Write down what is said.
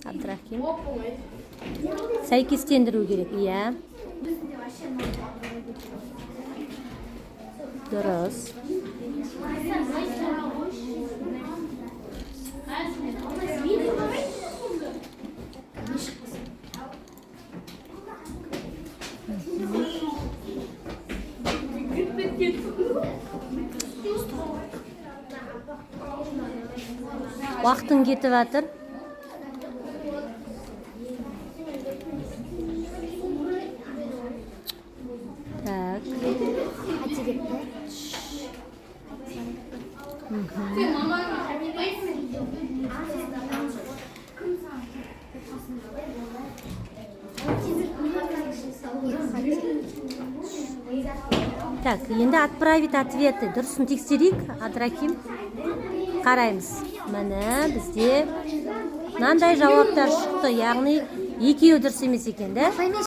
Абдрахим. Сәйкестендіру керек, иә. Дұрыс. Уақытың кетіп жатыр. Так. Қате кетті. Так, енді отправить ответы. Дұрысын тексерейік, Абдрахим. Қараймыз. Міне, бізде мынандай жауаптар шықты. Яғни екеуі дұрыс емес екен, да?